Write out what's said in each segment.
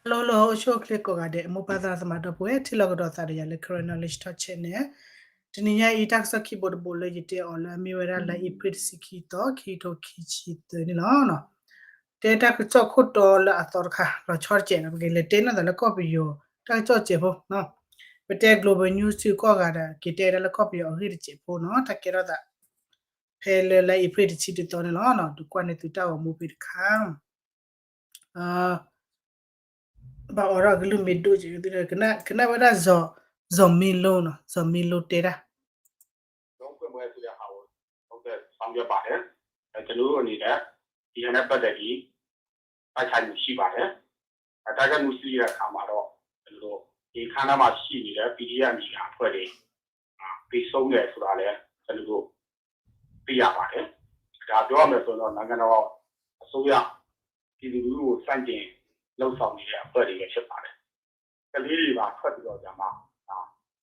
Hello လၢအိၣ်ဆူၣ်အိၣ်ချ့ကိးဂၤဒဲး မိၢ်ပၢ်သရၣ်သမါဒီပုၢ်ဝဲၢ် ထံၣ်လိာ်ကဒီးသးဒီးယၤလၢ Karen Knowledge Talk Channel န့ၣ်, တနံၤညါအံၤ တၢ်ကစီၣ်ခံဘိတဘိလၢယတဲအီၤလၢအမ့ၢ်ဝဲဒၣ်လါအ့ဖြ့ၣ်တဆံခံသီ ခံကထိခံဆံသၢန့ၣ်လီၤ. တဲတၢ်ကစီၣ်ခိၣ်တီလၢအသီတခါ လီၤဆီတစဲးဒီး ပကလဲၤတဲနီၢ်သးလၢကီၢ်ပယီၤ တၢ်ကစီၣ်စဲးဖိ ပတဲ Global News ကိးဂၤဒဲး က့ၤတဲဒၣ်လၢကီၢ်ပယီၤအဂ့ၢ်တစဲးဖိနီၤ တၢ်ကဲထီၣ်သး ဖဲလၢလါအ့ဖြ့ၣ်တဆံတသီန့ၣ်လီၤ. ဒုးကွၢ်န့ၢ်သုတၢ်ဂီၤမူဖဲတခါ ဘၣ်အိးထီၣ်ကလုၢ်မ့ၢ်ဒိၣ်က့ၤ ကနၣ်ဝဲဒၣ် စီၤမ့လိနီၤ စီၤမ့လိတဲတၢ် ဆောင်ရွက်ပါတယ်။ ကျွန်တော်တို့အနေနဲ့ ဒီဟာနဲ့ပတ်သက်ပြီး တိုက်ခိုက်မှုရှိပါတယ်။ အဲတိုက်ခိုက်မှုရှိတဲ့အခါမှာတော့ ကျွန်တော်တို့ ဒီခန်းထဲမှာရှိနေတဲ့ ပီဒီအက်ဖ် အမည်ခံအဖွဲ့တွေ သေဆုံးတယ်ဆိုတာလည်း ကျွန်တော်တို့ သိရပါတယ်။ ဒါပြောရမယ်ဆိုရင်တော့ နိုင်ငံတော်အစိုးရ ပြည်သူလူထုကိုဆန့်ကျင်လုပ်ဆောင်နေတဲ့အဖွဲ့တွေပဲဖြစ်ပါတယ်။ ကလေးတွေပါထွက်ပြီးတော့ကျမှ အာ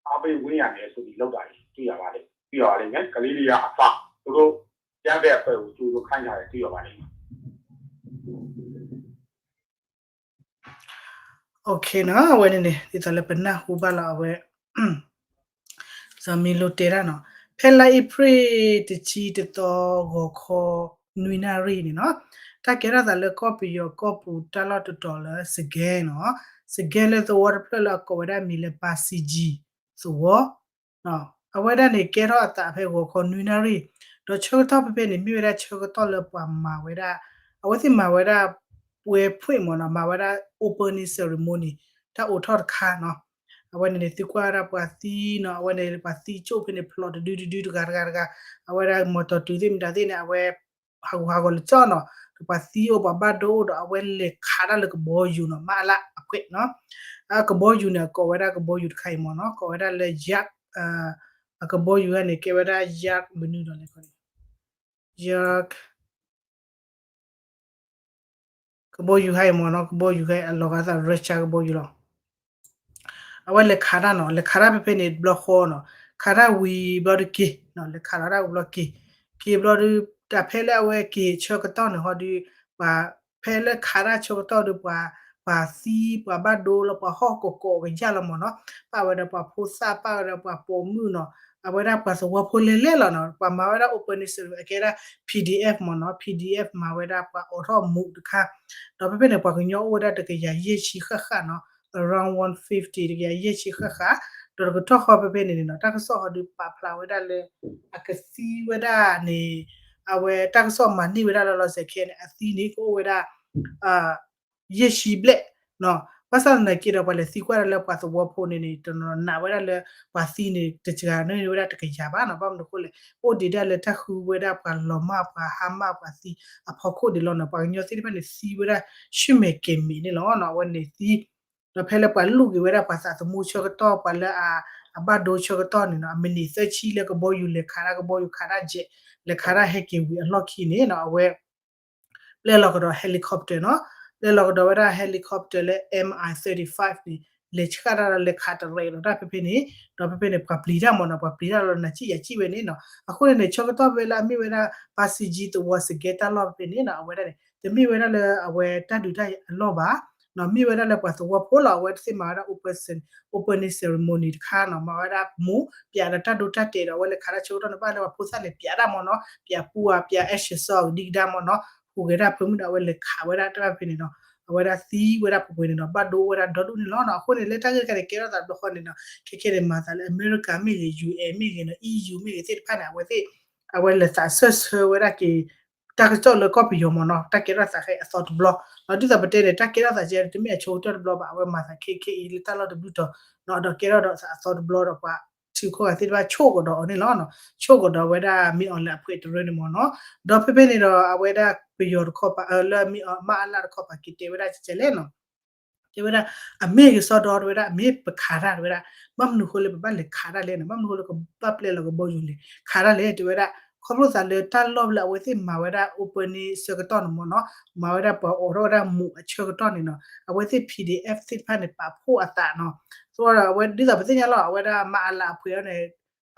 အားပေးဝန်းရံတယ်ဆိုပြီးလုပ်တာတွေတွေ့ရပါတယ်။ တွေ့ရပါလိမ့်မယ်။ ကလေးတွေကအစ သူတို့အကြမ်းဖက်အဖွဲ့ကိုကြိုဆိုခိုင်းတာတွေတွေ့ရပါလိမ့်မယ်။ โอเคနီၤ အဝဲန့ၣ်န့ၣ် ဒ်သိးလၢပနၢ်ဟူဘၣ်လီၤအဝဲ စီၤမ့လိတဲတၢ်နီၤ ဖဲလါအ့ဖြ့ၣ်တဆံတသီ ဂီၤခီ နွံနၣ်ရံၣ်န့ၣ်နီၤ တၢ်ကဲထီၣ်သးလၢကီၢ်ပယီၤကီၢ်ပူၤတၢ်လီၢ်တတီၤလၢ စကဲနီၤ စကဲလၢသဝီတဖျၢၣ်လၢအကိးဝဲဒၣ်မံၤလၢ ပၣ်စံကၠံသဝီ အဝဲဒၣ်န့ၣ်ကဲထီၣ်အသးဖဲဂီၤခီနွံနၣ်ရံၣ် ဒီးဆၢကတီၢ်ဖဲဖဲန့ၣ် မ့ၢ်ဝဲဒၣ်ဆၢကတီၢ်လၢပှၤမၤဝဲဒၣ် အဝဲသ့ၣ်မၤဝဲဒၣ် ပွဲဖွင့်မ့ၢ်နီၤ မၤဝဲဒၣ် opening ceremony တၢ်အိးထီၣ်တခါနီၤ အဝဲန့ၣ်န့ၣ် သုကွၢ်ဝဲဒၣ်ပှၤသံနီၤ အဝဲန့ၣ်ပှၤသံကၠိၣ်ဖဲန့ၣ် ဖျိးတဒုတဒုတဂၤတဂၤတဂၤ အဝဲဒၣ်မီၢ်တီၢ်တုၤသ့ၣ်မတၤသ့ၣ်န့ၣ် အဝဲ ဟးဂူာ်ဟးဂီၤလၢကၠီနီၤ ဒီးပှၤသံအိၣ်ပှၤဘၣ်ဒိအိၣ်ဒီးအဝဲလဲၤခးတၢ်လၢကဘီယူၤနီၤ မးအလၣ်အကွဲးနီၤ အကဘီယူၤန့ၣ် အကိးဝဲဒၣ်ကဘီယူၤတခါအံၤမ့ၢ်နီၤ ကိးဝဲဒၣ်လၢ Yak အကဘီယူၤန့ၣ် ကဲဝဲဒၣ် Yak မနုၤဒီးလဲၣ် Yak ကဘီယူၤခါအံၤမ့ၢ်နီၤ ကဘီယူၤခါအံၤအလီၤဂာ်သး Russia ကဘီယူၤလီၤ အဝဲလဲၤခးတၢ်နီၤ လဲၤခးတၢ်ဖဲဖဲန့ၣ် တဘျီဃီနီၤ ခးတၢ်ဝံၤဘျီဒုးက့ၤ လဲၤခးလီၤတၢ်ဝံၤဘျီက့ၤ က့ၤဘျီဒုး တၢ်ဖဲလၢအဝဲက့ၤဆၢကတီၢ်န့ၣ်ဟီဒုး ပှၤ ဖဲလၢခးတၢ်ဆၢကတီၢ်ဒုး ပှၤ ပှၤသံ ပှၤဘၣ်ဒိလီၤ ပှၤဟီၣ်ကကိးကယၢ်လီၤမ့ၢ်နီၤ ပာ်ဝဲဒီးပှၤဖိသၣ် ပာ်ဝဲဒီးပှၤပိာ်မုၣ်နီၤ အဝဲဒၣ်ပှၤသဝီဖိလဲၤလဲၤလီၤနီၤ ပှၤမၤဝဲဒၣ် opening ceremony အကဲဒၣ် PDF မ့ၢ်နီၤ PDF မၤဝဲဒၣ်ပှၤအိးထီၣ်မူးတခါ ဒီးဖဲဖဲန့ၣ် ပှၤကညီအိၣ်ဝဲဒၣ်တကယၤယဲၢ်ဆံဃၣ်ဃၣ်နီၤ around one fifty တကယၤယဲၢ်ဆံဃၣ်ဃၣ် ဒီးတကတီၢ်ဃီဖဲဖဲန့ၣ်န့ၣ်နီၤ တၢ်ကစီၣ်ဃီဒုးပာ်ဖျါဝဲဒၣ်လၢ အကသံဝဲဒၣ်န့ၣ် အဝဲတၢ်ကစီၣ်မၤန့ၢ်ဝဲဒၣ်လီၤလီၤဆဲးခဲန့ၣ် အသံန့ၣ်ကအိၣ်ဝဲဒၣ် ယဲၢ်ဆံဘျဲၣ် ဘၣ်ဆၣ်သနာ်က့ဒီး ပှၤလဲၤသံကွၢ်ဒၣ်လၢပှၤသဝီဖိန့ၣ်န့ၣ် တနီၤနာ်ဝဲဒၣ်လၢ ပှၤသံန့ၣ် တစှၤန့ၢ်ဝဲဒၣ်တကယၤဘၣ်နီၤ ဘၣ်မနုၤအဃိလဲၣ် အိၣ်ဒံးဒၣ်လၢတၢ်ဃုဝဲဒၣ်ပှၤလီၤမၢ်ပှၤဟါမၢ်ပှၤသံအဖီခိၣ်ဒံးလီၤနီၤ ပှၤကညီသ့ၣ်တဖၣ်န့ၣ် သံဝဲဒၣ်ဆူၣ်မဲာ်ကဲၤမဲာ်န့ၣ်လီၤနီၤ အဝဲန့ၣ်သံ ဒီးဖဲလၢပှၤလိၣ်က့ၤဝဲဒၣ်ပှၤသးသမူဆၢကတီၢ် ပှၤလၢအ အဘၣ်ဒိဆၢကတီၢ်န့ၣ်နီၤ အမံးနံးသၢဆံလၢကဘီယူၤလဲၤခးတၢ် ကဘီယူၤခးတၢ်ယဲး လဲၤခးတၢ်ဟဲက့ၤဝံၤအလီၢ်ခံန့ၣ်နီၤ အဝဲ ပျဲလီၤကဒီး helicopter နီၤ ပျဲလီၤကဒီးဝဲဒၣ် helicopter လၢ M I thirty-five န့ၣ် လဲၤဆှၣ်တၢ်ဒီးလဲၤခးတရဲးဒီးတၢ်ဖဲဖဲန့ၣ် ဒီးဖဲဖဲန့ၣ် ပှၤပျံၤတၢ်မ့ၢ်နီၤ ပှၤပျံၤတၢ်လီၤနၤစံၣ်ယၤစံၣ်ဝဲန့ၣ်နီၤ အဃိန့ၣ်န့ၣ် ဆၢကတီၢ်ဖဲလၢအမ့ၢ်ဝဲဒၣ် ပၣ်စံကၠံသဝီစကဲတၢ်လီၢ်ဖဲဖဲန့ၣ်နီၤ အဝဲဒၣ်န့ၣ် တမ့ၢ်ဝဲဒၣ်လၢအဝဲတၢ်ဒုးတၢ်ယၤအလီၢ်ဘၣ် မ့ၢ်ဝဲဒၣ်လၢပှၤသဝီဖိလီၤ အဝဲသ့ၣ်မၤဝဲဒၣ် opening ceremony တခါနီၤ မၤဝဲဒၣ်မူး ပျးဒီးတၢ်ဒိတၢ်တဲာ်ဒီး အဝဲလဲၤခးတၢ်ဆၢကတီၢ်န့ၣ် ဘၣ်လၢပှၤဖိသၣ်လဲၤပျးတၢ်မ့ၢ်နီၤ ပျးပူဧါ ပျးအဲၣ်စၢၤစီကဒံကဒါမ့ၢ်နီၤ ဟူးဂဲၤတၢ်ဖၢမုၢ်ဒီး အဝဲလဲၤခးဝဲဒၣ်တၢ်ဖဲန့ၣ်နီၤ အဝဲဒၣ်သံဝဲဒၣ်ပှဲၤပှဲၤန့ၣ်နီၤ ဘၣ်ဒိဝဲဒၣ်ဒီဒူၣ်န့ၣ်လီၤနီၤ အဃိန့ၣ် လၢတၢ်ဂ့ၢ်တခါန့ၣ် ကဲထီၣ်သးတဘျီဃီန့ၣ်နီၤ ခဲခဲန့ၣ် မၤသးလၢအမဲရကၤမ့ၢ်ဂ့ၤ ယူၣ်အဲၣ်မ့ၢ်ဂ့ၤနီၤ EU မ့ၢ်ဂ့ၤသ့ၣ်တဖၣ်န့ၣ် အဝဲသ့ၣ် အဝဲလဲၤသးစၢၢ်ဆၢဝဲဒၣ်က့ၤ တၢ်ကစီၣ်လၢကီၢ်ပယီၤမ့ၢ်နီၤ တၢ်ကဲထီၣ်သးခဲအံၤအသီတဘျီ ဒီးဒ်သိးပတဲန့ၣ် တၢ်ကဲထီၣ်သးကဲတမ့ၢ်အဆိကတၢၢ်တဘျီဘၣ် အဝဲမၤသးခဲခဲအံၤလၢတၢ်လီၢ်တဘျုးတီၤ ဒီးကဲထီၣ်ဒီးသးအသီတဘျီဒီးပှၤထံကီၢ်ဂၤသ့ၣ်တဖၣ်ဆိၣ်ကဒီးအီၤန့ၣ်လီၤ ဆိၣ်ကဒီးဝဲဒၣ်မ့ၢ်အီၤလၢအဖှဲးတရၢန့ၣ်မ့ၢ်နီၤ ဒီးဖဲဖဲန့ၣ်ဒီးအဝဲဒၣ်ပယီၤတခီပၤ လၢမ့ၢ်အီၤမ့ၢ်အလၢတခီပၤက့ၤတဲဝဲဒၣ်ကဲလဲၣ်နီၤ တဲဝဲဒၣ် အမ့ၢ်ကစီဒီတဲဝဲဒၣ် အမ့ၢ်ပခးတၢ်တဲဝဲဒၣ် ဘၣ်မနုၤဃိလၢပဘၣ်လဲၤခးတၢ်လဲၣ်နီၤ ဘၣ်မနုၤဃိလၢကဘၣ်ပျဲလီၤကဘီယူၤလဲၤခးတၢ်လဲၣ် တဲဝဲဒၣ် ခီဖျိသးလၢတၢ်လီၢ်လၢအဝဲသ့ၣ်မၤဝဲဒၣ် opening ဆၢကတီၢ်န့ၣ်မ့ၢ်နီၤ မၤဝဲဒၣ်ပှၤအိးထီၣ်ဝဲဒၣ်မူးအဆၢကတီၢ်န့ၣ်နီၤ အဝဲသ့ၣ် PDF သ့ၣ်တဖၣ်န့ၣ် ပာ်ဖှိၣ်အသးနီၤ သိးဒီးအဝဲဒ်သိးပသ့ၣ်ညါလီၤ အဝဲဒၣ်မ့ၢ်အလၢအဖှဲးအီၤန့ၣ်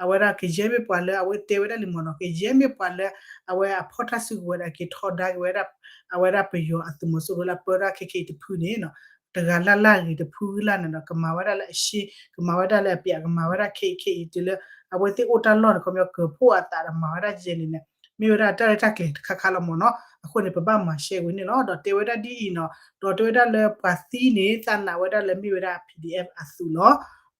အဝဲဒၣ်ကယဲၢ်မ့ၢ်ပှၤလၢအဝဲတဲဝဲဒၣ်လံမ့ၢ်နီၤ ကယဲၢ်မ့ၢ်ပှၤလၢ အဝဲအဖီၣ်တၢ်စုကဝဲၤဒီးက့ၤထီဒါက့ၤဝဲဒၣ် အဝဲဒၣ်ပယီၤအသုးမီၤစိရိၤလၢပၢတၢ်ခဲခဲအံၤတဖုန့ၣ်နီၤ တဂၤလၢ်လၢ်ဂ့ၤ တဖုဂ့ၤလၢ်န့ၣ်ဒီး ကမၤဝဲဒၣ်လၢအရှ့ ကမၤဝဲဒၣ်လၢအပျး ကမၤဝဲဒၣ်ခဲအံၤခဲအံၤ တုၤလၢအဝဲသ့ၣ်အိၣ်တၢ်လီၢ်န့ၣ် ခီပညီကၢၤဖှိၣ်အသးဒီးမၤဝဲဒၣ်ယဲန့ၣ်န့ၣ် မ့ၢ်ဝဲဒၣ်တၢ်ရဲၣ်တၢ်ကျဲၤတခါခါလီၤမ့ၢ်နီၤ. အဃိန့ၣ် ပဘၣ်မၤရှဲဝဲန့ၣ်လီၤ. ဒီးတဲဝဲဒၣ်ဒ်အံၤနီၤ, ဒီးတဲဝဲဒၣ်လၢပှၤသံန့ၣ် သးနာ်ဝဲဒၣ်လၢမ့ၢ်ဝဲဒၣ် PDF အသုးလီ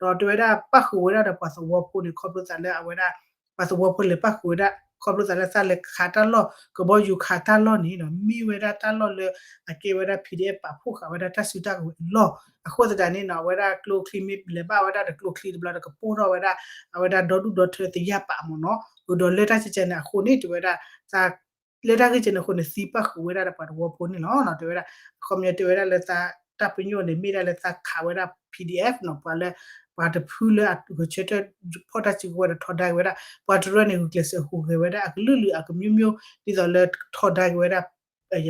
ၤ. ဒီးတဲဝဲဒၣ်ပၣ်ဃုာ်ဝဲဒၣ်ဒီးပှၤသဝီဖိန့ၣ် ခီဖျိသးလၢအဝဲဒၣ် ပှၤသဝီဖိလဲၤပၣ်ဃုာ်ဝဲဒၣ် ခီဖျိသးလၢသးလဲၤခးတၢ်လီၢ် ကဘီယူၤခးတၢ်လီၢ်န့ၣ်နီၤ မ့ၢ်ဝဲဒၣ်တၢ်လီၢ်လၢ အကဲဝဲဒၣ် PDF ပာ်ဖှိၣ်ဃာ်ဝဲဒၣ်တၢ်စုတၢ်ကဝဲၤအလီၢ် အဃိသတးန့ၣ်နီၤ အဝဲဒၣ်ကျိချံမ့ၢ်လဲၤဘၣ်ဝဲဒၣ်ဒီးကျိချံတဘျီဒီးကပိၢ်ထီၣ်ဝဲဒၣ် အဝဲဒၣ်ဒီဒူၣ်ဒီထၢသယၢ်ပာ်မ့ၢ်နီၤ. ဒီးလၢတၢ်ကကဲန့ၣ်အဃိန့ၣ် တဲဝဲဒၣ် လၢတၢ်ဂ့ၢ်ကဲန့ၣ်အဃိန့ၣ် သံပၣ်ဃုာ်ဝဲဒၣ်ဒီးပှၤသဝီဖိန့ၣ်လီၤ. တဲဝဲဒၣ် အခီပညီတဲဝဲဒၣ်လၢသး တၢ်ပညိၣ်န့ၣ် မ့ၢ်ဒၣ်လၢသးခးဝဲဒၣ် PDF နီၤ ပှၤလၢ ပှၤတဖုလၢအဂဲၤဆၢထၢၣ်ဖီၣ်တၢ်စုကဝဲၤဒီးထီဒါက့ၤဝဲဒၣ် ပှၤတရၢန့ၣ် ဂုာ်ကျဲးစၢးဟူးဂဲၤဝဲဒၣ်အကလုာ်လုာ်အကမျိုးမျိုး ဒ်သိးလၢထီဒါက့ၤဝဲဒၣ်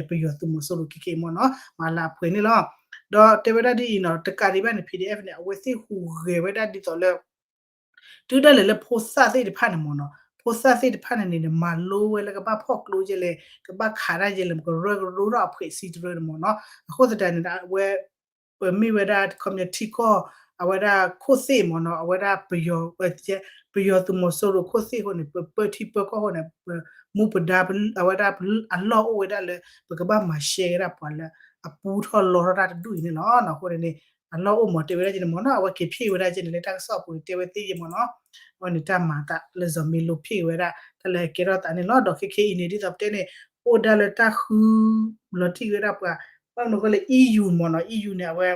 ပယီၤသုးမီၤစိရိၤခဲခဲအံၤမ့ၢ်နီၤ မၤလၤအပှဲၤန့ၣ်လီၤ. ဒီးတဲဝဲဒၣ်ဒ်အံၤနီၤ တကးဒံးဘၣ်န့ၣ် PDF န့ၣ် အဝဲသ့ၣ်ဟူးဂဲၤဝဲဒၣ်ဒ်သိးလၢ တုၤဒၣ်လဲာ်လၢဖိသၣ်သ့ၣ်တဖၣ်န့ၣ်မ့ၢ်နီၤ ဖိသၣ်သ့ၣ်တဖၣ်န့ၣ်န့ၣ် မၤလိဝဲလၢကဘၣ်ဖီၣ်ကျိယဲလဲၣ် ကဘၣ်ခးတၢ်ယဲလဲၣ် ကရၢကရိထီၣ်အဖှဲးစံတရၢန့ၣ်မ့ၢ်နီၤ. အဃိသတးန့ၣ် အဝဲ ပမ့ၢ်ဝဲဒၣ် ခီပညီထံကီၢ် အဝဲဒၣ်ခိၣ်သ့ၣ်မ့ၢ်နီၤ အဝဲဒၣ်ပယီၤ ပယီၤသုးမီၤစိရိၤခိၣ်သ့ၣ်အဃိန့ၣ် ပပၢထံပၢကီၢ်အဃိန့ၣ် ပမူပဒါ အဝဲဒၣ်အလီၢ်အိၣ်ဝဲဒၣ်လၢ ပကဘၣ်မၤရှဲဝဲဒၣ်ပှၤလၢအပူထီၣ်လီထီၣ်တၢ်တဒူၣ်အံၤန့ၣ်လီၤ. အဃိန့ၣ်န့ၣ် အလီၢ်အိၣ်မ့ၢ်တဲဝဲဒၣ်ကဲန့ၣ်မ့ၢ်နီၤ အဝဲက့ၤဖ့ၣ်ဝဲဒၣ်ကဲန့ၣ် လၢတၢ်ကစီၣ်အပူၤန့ၣ် တဲဝဲသ့ၣ်ယဲၢ်မ့ၢ်နီၤ အဝဲန့ၣ်တၢ်မၤအသးလၢစီၤမ့လိဖ့ၣ်ဝဲဒၣ် တၢ်လၢအကဲထီၣ်သးန့ၣ်လီၤ. ဒီးခဲခဲအံၤန့ၣ် ဒ်သိးပတဲန့ၣ် အိၣ်ဒၣ်လၢတၢ်ဃုလီၤတံၢ်ဝဲဒၣ်ပှၤ ဘၣ်မနုၤအဃိလဲၣ် EU မ့ၢ်နီၤ EU န့ၣ် အဝဲ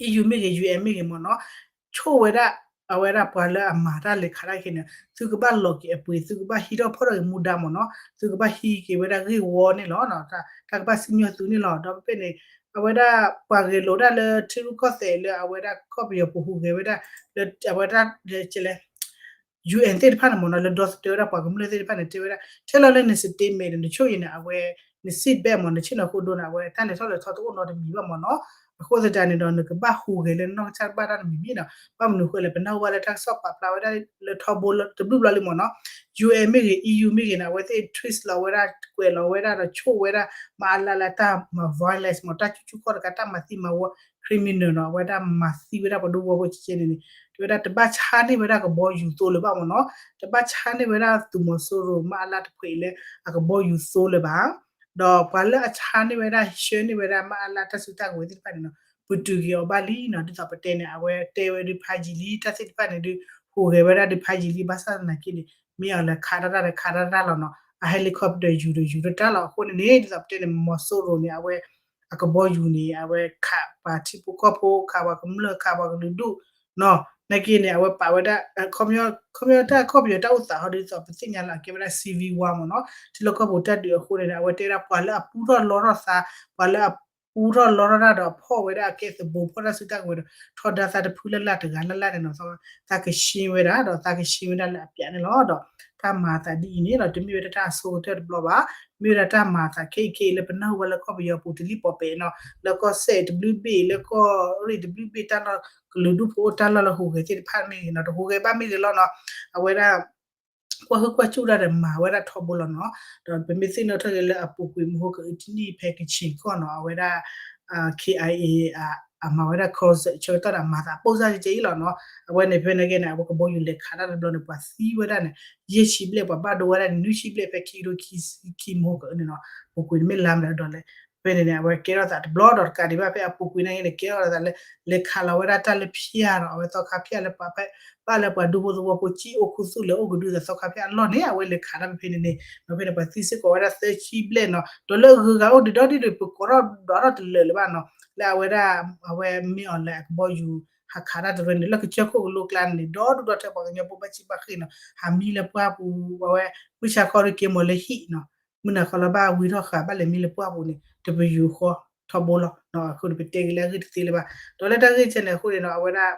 EU မ့ၢ်ဂ့ၤ UN မ့ၢ်ဂ့ၤမ့ၢ်နီၤ ဆိၣ်ဝဲဒၣ် အဝဲဒၣ်ပှၤလၢအမၤတၢ်လဲၤခးတၢ်ခဲန့ၣ် သုကဘၣ်လီၤက့ၤအပှ့ၤ သုကဘၣ်ဟံးထီၣ်ဖီၣ်ထီၣ်က့ၤမူဒါမ့ၢ်နီၤ သုကဘၣ်ဟံးက့ၤဝဲဒၣ်ဂ့ၢ်ဝီန့ၣ်လီၤ. တၢ်ကဘၣ်စံၣ်ညီၣ်သုန့ၣ်လီၤ. ဒီးဖဲန့ၣ် အဝဲဒၣ်ပှၤဂဲၤလိာ်ဒၣ်လၢထံရူၢ်ကီၢ်သဲးလၢအဝဲဒၣ်ကီၢ်ပယီၤပူၤဟူးဂဲၤဝဲဒၣ် လၢအဝဲဒၣ် UN သ့ၣ်တဖၣ်န့ၣ်မ့ၢ်နီၤ လၢဒီသဒၢဝဲဒၣ်ပှၤကမျၢၢ်သ့ၣ်တဖၣ်န့ၣ် တဲဝဲဒၣ် ထဲလီၤလၢန statement န့ၣ် နဆိၣ်ဂ့ၤန့ၣ် အဝဲ န seat belt မ့ၢ် နဆ့ၣ်နီၤခိၣ်ဒိန့ၣ် အဝဲတၢ်လဲၤထီၣ်လဲၤထီတအိၣ်နီတမံၤဘၣ်မ့ၢ်နီၤ. အဃိသတးန့ၣ်ဒီး နကဘၣ်ဟူးဂဲၤလၢနနီၢ်ကစၢ်တဘၣ်တၢ်တမံၤမံၤနီၤ. ဘၣ်မနုၤဃိလဲၣ် ပနၢ်ဟူဘၣ်လၢတၢ်ကစီၣ်ပာ်ဖျါဝဲဒၣ်လၢထီဘိတဘျုးဘျီလံမ့ၢ်နီၤ UN မ့ၢ်ဂ့ၤ EU မ့ၢ်ဂ့ၤန့ၣ် အဝဲသ့ၣ် twist လီၤဝဲဒၣ် ကွဲးလီၤဝဲဒၣ်ဒီးဆိၣ်ဝဲဒၣ် မၤအါလၢ်လၢတၢ်မၤ violence မ့ၢ် တၢ်ကူၣ်ကူၣ်ခီၣ်တခါ တၢ်မၤသံမၤဝီ criminal နီၤ အဝဲဒၣ်မၤသံဝဲဒၣ်ပှၤဒူဖိဖိကဲန့ၣ်န့ၣ် တဲဝဲဒၣ်တဘၣ်ဆါန့ၢ်ဝဲဒၣ်ကဘီယူၤသိလၢၤဘၣ်မ့ၢ်နီၤ. တဘၣ်ဆါန့ၢ်ဝဲဒၣ်သုးမီၤစိရိၤ မအလၢ်တဖှဲးလၢအကဘီယူၤသိလၢၤဘၣ် ဒီးပှၤလၢအဆါန့ၢ်ဝဲဒၣ် ဆှၢန့ၢ်ဝဲဒၣ် မအလၢ် တၢ်စုတၢ်ကဝဲၤသ့ၣ်တဖၣ်န့ၣ်နီၤ ပတုာ်က့ၤအီၤဘၣ်လံနီၤ. ဒ်သိးပတဲန့ၣ် အဝဲတဲဝဲဒုးဖးယံၤလံ တၢ်သ့ၣ်တဖၣ်န့ၣ်ဒုး ဟူးဂဲၤဝဲဒၣ်ဒုးဖးယံၤလံ ဘၣ်ဆၣ်သနာ်က့န့ၣ် မ့ၢ်အီၤလဲၤခးတၢ်တၢ်လဲၤခးတၢ်တၢ်လီၤနီၤ. အ helicopter ယူၤဒီးယူၤတၢ်လီၤ. အဃိန့ၣ်န့ၣ် ဒ်သိးပတဲန့ၣ် မီၤစိရိၤန့ၣ် အဝဲ အကဘီယူၤန့ၣ် အဝဲခးပှၤထံဖိကီၢ်ဖိ ခးပှၤကမျၢၢ် ခးပှၤကလုာ်ဒူၣ်နီၤ. နာ်က့န့ၣ် အဝဲပာ်ဝဲဒၣ် ခီပညီတၢ်ကီၢ်ပယီၤတၢ်အိၣ်သးဟီဒ်သိး ပသ့ၣ်ညါလၢအကဲဝဲဒၣ် civil war မ့ၢ်နီၤ. ထံလီၢ်ကီၢ်ပူၤတၢ်ဒုးအဃိန့ၣ် အဝဲတဲဒၣ်ပှၤလၢအပူထီၣ်လီထီၣ်သး ပှၤလၢအပူထီၣ်လီထီၣ်တၢ်ဒီးအဖီၣ်ဝဲဒၣ်အကဲသဘိဖီၣ်တၢ်စုတၢ်ကဝဲၤဒီး ထီဒါသးတဖုလၢ်လၢ်တဂၤလၢ်လၢ်န့ၣ်နီၤ သးကရှင်းဝဲဒၣ်ဒီးသးကရှင်းဝဲဒၣ်လၢအပျးန့ၣ်လီၤ. ဒီးတၢ်မၤအသးဒ်အံၤန့ၣ်ဒီး တမ့ၢ်ဝဲဒၣ်တၢ်အဆိကတၢၢ်တဘျီဘၣ်. မ့ၢ်ဝဲဒၣ်တၢ်မၤအသးခဲအံၤခဲအံၤလၢပနၢ်ဟူဘၣ်လၢကီၢ်ပယီၤပူၤတလံၣ်ပီၤပဲာ်နီၤ လၢကီၢ်စဲၣ်တဘျုးဘ့ၣ် လၢကီၢ်ရ့ၣ်တဘျုးဘ့ၣ် တၢ်လီၢ်ကလုာ်ဒူၣ်ဖိအိၣ်တၢ်လီၢ်လၢဟူးဂဲၤသ့ၣ်တဖၣ်မ့ၢ်ဂ့ၤနီၤ တဟူးဂဲၤဘၣ်မ့ၢ်ဂ့ၤလီၤနီၤ အဝဲဒၣ် ကွၢ်ဟုၣ်ကွၢ်စူၣ်ဒၣ်ဒီးမၤဝဲဒၣ်ထီဘိလီၤနီၤ. ဒီးပမ့ၢ်သ့ၣ်နီၣ်ထီၣ်က့ၤလၢအပူၤကွံာ်မဟိကအုတနံၣ်ဖဲကခ့ၣ်ကီၢ်နီၤ အဝဲဒၣ် KIA အမၤဝဲဒၣ် concert ဆၢကတီၢ်ဒီးမၤသးပိၢ်စၢ်ကဲအံၤလီၤနီၤ. အဝဲန့ၣ်ဖဲန့ၣ်ကဲန့ၣ် အဝဲကဘီယူၤလဲၤခးတၢ်တဘျီန့ၣ် ပှၤသံဝဲဒၣ်န့ၣ် ယဲၢ်ဆံဘျဲၣ် ပှၤဘၣ်ဒိဝဲဒၣ်န့ၣ် နွံဆံဘျဲၣ်ဖဲခံကထိခံဆံခံမဟိကအုန့ၣ်နီၤ. ပူၤကွံာ်န့ၣ်မ့ၢ်လါမလဲၣ်ဒီးလဲၣ် ဖဲန့ၣ်န့ၣ် အဝဲကဲထီၣ်သးတဘျီဒီးတကးဒံးဘၣ်ဖဲအပူၤကွံာ်န့ၣ်ကဲန့ၣ် ကဲထီၣ်သးလၢ လဲၤခးလီၤဝဲဒၣ်တၢ်လၢဖၠၣ်ဒီး အဝဲသီခါဖၠၣ်လၢပှၤဖဲ ဘၣ်လၢပှၤဒူဖိသဝီဖိကံၣ်အိၣ်ခူသူၣ်လဲၤအိၣ်ကဒုသးသီခါဖၠၣ်အလီၢ်န့ၣ် အဝဲလဲၤခးတၢ်ဖဲဖဲန့ၣ်န့ၣ် ဒီးဖဲန့ၣ်ပှၤသံစ့ၢ်ကီးဝဲဒၣ်သၢဆံဘျဲၣ်နီၤ. ဒီးလၢအဂုၤအဂၤအိၣ်ဒံးဒီဒူၣ်ဒီး ပကိးထီၣ်ဒီးထီၣ်တလၢာ်လၢၤဘၣ်နီၤ. လၢအဝဲဒၣ် အဝဲမ့ၢ်အီၤလဲၣ်အကဘီယူၤ ဟးခးတၢ်တရၢန့ၣ် လၢကစၢၢ်ခိၣ်ကလိကျါန့ၣ် ဒီဒူၣ်ဒီထၢပှၤကညီဖိဘၣ်ဆံးဘၣ်ဃ့နီၤ ဟးမံလၢပှၢ်ပူၤ အဝဲ မုၢ်ဆါခီဒီးက့ၤမီၤလၢဟံၣ်နီၤ မုၢ်နၤခီလီၤဘၣ်ဝံထီၣ်ဃာ်ဘၣ်လဲၤမံလၢပှၢ်ပူၤန့ၣ် တပယူာ်ဃီထီဘိလီၤ. အဃိန့ၣ်ပတဲက့ၤလၢအဂ့ၢ်တသ့လၢၤဘၣ်. ဒီးလၢတၢ်ဂ့ၢ်ကဲန့ၣ်အဃိန့ၣ်နီၤ အဝဲဒၣ်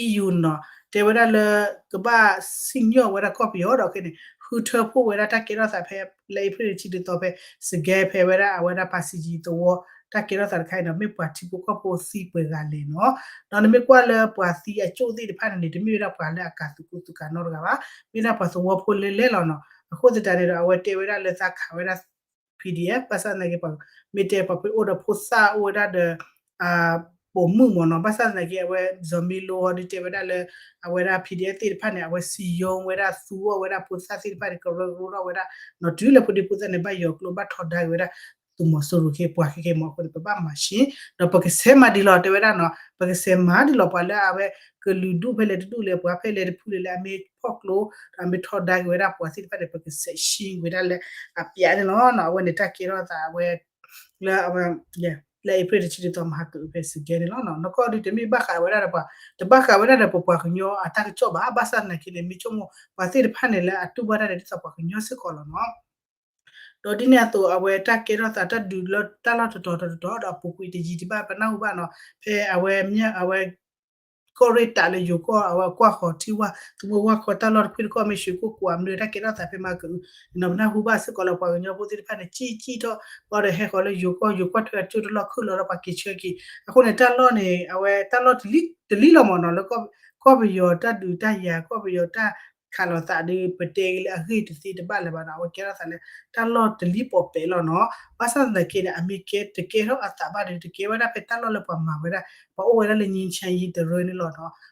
EU နီၤ တဲဝဲဒၣ်လၢ ကဘၣ်စံၣ်ညီၣ်ဝဲဒၣ်ကီၢ်ပယီၤဒီးခဲန့ၣ် ဃုထၢဖှိၣ်ဝဲဒၣ်တၢ်ကဲထီၣ်သးဖဲ လၢအ့ဖြ့ၣ်တဆံတသီဖဲ စကဲဖဲဝဲဒၣ်အဝဲဒၣ် ပၤစံယံၤသဝီ တၢ်ကဲထီၣ်သးတခါအံၤနီၤ မ့ၢ်ပှၤထံဖိကီၢ်ဖိသံပှဲၤဂၤလဲၣ်နီၤ. ဒီးနမ့ၢ်ကွၢ်လၢပှၤသံအကၠိၣ်သ့ၣ်တဖၣ်န့ၣ်န့ၣ် တမ့ၢ်ဝဲဒၣ်ပှၤလၢအကၤသုးခိၣ်သုးကၤနီတဂၤဘၣ် မ့ၢ်ဒၣ်ပှၤသဝီဖိလဲၤလဲၤလီၤနီၤ. အဃိသတးန့ၣ်ဒီး အဝဲတဲဝဲဒၣ်လၢသးခးဝဲဒၣ် PDF ဘၣ်ဆၣ်သနာ်က့ မ့ၢ်တဲပှၤဖဲအိၣ်ဒီးဖိသၣ်အိၣ်ဝဲဒၣ်ဒီး ပိာ်မုၣ်မ့ၢ်နီၤ ဘၣ်ဆၣ်သနာ်က့ အဝဲ ဇီၤမ့လိဟီဒုးတဲဝဲဒၣ်လၢ အဝဲဒၣ် PDF သ့ၣ်တဖၣ်န့ၣ် အဝဲစံယိဝဲဒၣ်သူအီၣ်ဝဲဒၣ်ဖိသၣ်သ့ၣ်တဖၣ်န့ၣ် ကရၢကရိထီၣ်ဝဲဒၣ် နီၤတုၤလၢဖိဒံဖိသၣ်န့ၣ် ဘၣ်ယီၤကျိဘၣ်ထီဒါက့ၤဝဲဒၣ် သုးမီၤစိရိၤခ့ပှၤခဲခဲမ့ၢ်အဃိန့ၣ် ပဘၣ်မၤရှ့ ဒီးပကဆဲးမၤဒံးလီၤတဲဝဲဒၣ်နီၤ ပကဆဲးမၤဒံးလီၤပှၤလၢအဝဲ ကလုာ်ဒူၣ်ဖဲလဲၣ်တဒူၣ်လဲၣ် ပှၤဖဲလဲၣ်တဖုလဲၣ်လၢအမ့ၢ်ဖီၣ်ကျိ ဒီးအမ့ၢ်ထီဒါက့ၤဝဲဒၣ်ပှၤသ့ၣ်တဖၣ်န့ၣ် ပကဆဲးရှံဝဲဒၣ်လၢအပျးန့ၣ်လီၤ. အဝဲန့ၣ်တၢ်ကဲထီၣ်သးအဝဲ လၢအဝဲ လၢအ့ဖြ့ၣ်တဆံတသီမဟါကအုးဖဲစကဲန့ၣ်လီၤ. နကီၢ်ဒုးတမ့ၢ်ဘၣ်ဃးဝဲဒၣ်ဒီးပှၤ တဘၣ်ဃးဝဲဒၣ်ဒီးပပှၤကညီအတၢ်ကစီၣ်ဘၣ် ဘၣ်ဆၣ်သနာ်က့န့ၣ် မ့ၢ်ဆိကမိၣ် ပှၤသ့ၣ်တဖၣ်န့ၣ်လၢအတူၢ်ဘၣ်တၢ်န့ၣ် ဒ်သိးပှၤကညီစ့ၢ်ကီးလီၤနီၤ. ဒီးဒ်န့ၣ်အသိး အဝဲတၢ်ကဲထီၣ်သးတၢ်ဒုးလၢတၢ်လီၢ်တတီၤတတီၤဒီးအပူၤကွံာ်တယံာ်တဘၣ် ပနၢ်ဟူဘၣ်နီၤ ဖဲအဝဲမ့ၢ်အဝဲ ကီၢ်ရ့ၣ်တးလၢယိၤကီၢ် အဝဲကွၢ်ဃီၤထံဝၢ် သမူဝၢ်ခီတၢ်လီၢ်တခွ့ၣ်တခီၣ် မ့ၢ်ရွှေကုက္ကို အမနုၤတၢ်ကဲထီၣ်သးဖဲမဟါကအုး နီၤပနၢ်ဟူဘၣ်စ့ၢ်ကီးလၢပှၤကညီဖိသ့ၣ်တဖၣ်န့ၣ် ကံၣ်ကံၣ်ထီၣ် ဘၣ်ဒီးဟဲဃီၤလၢယိၤကီၢ် ယိၤကီၢ်ထွဲအကၠိတလီၢ်ခုၣ်လီၤဒီးပှၤက့ၤဆၢက့ၤ အဃိန့ၣ် တၢ်လီၢ်န့ၣ် အဝဲတၢ်လီၢ်တလံလီၤမ့ၢ်နီၤ လၢ ကီၢ်ပယီၤတၢ်ဒုးတၢ်ယၤ ကီၢ်ပယီၤတၢ်ခးလိာ်သးဒီး ပတဲက့ၤလၢအဂ့ၢ်တသ့တဘၣ်လၢၤဘၣ်နီၤ အဝဲကဲထီၣ်သးလၢ တၢ်လီၢ်တလံပိာ်ပဲာ်လီၤနီၤ ဘၣ်ဆၣ်သနာ်က့န့ၣ် အမ့ၢ်ကဲတကဲထီၣ်အသးဘၣ်ဒီး တကဲဝဲဒၣ်ဖဲတၢ်လီၢ်လၢပှၤမၤဝဲဒၣ် ပှၤအိၣ်ဝဲဒၣ်လၢ ငြိမ်းချမ်းရေး တရၢန့ၣ်လီၤနီၤ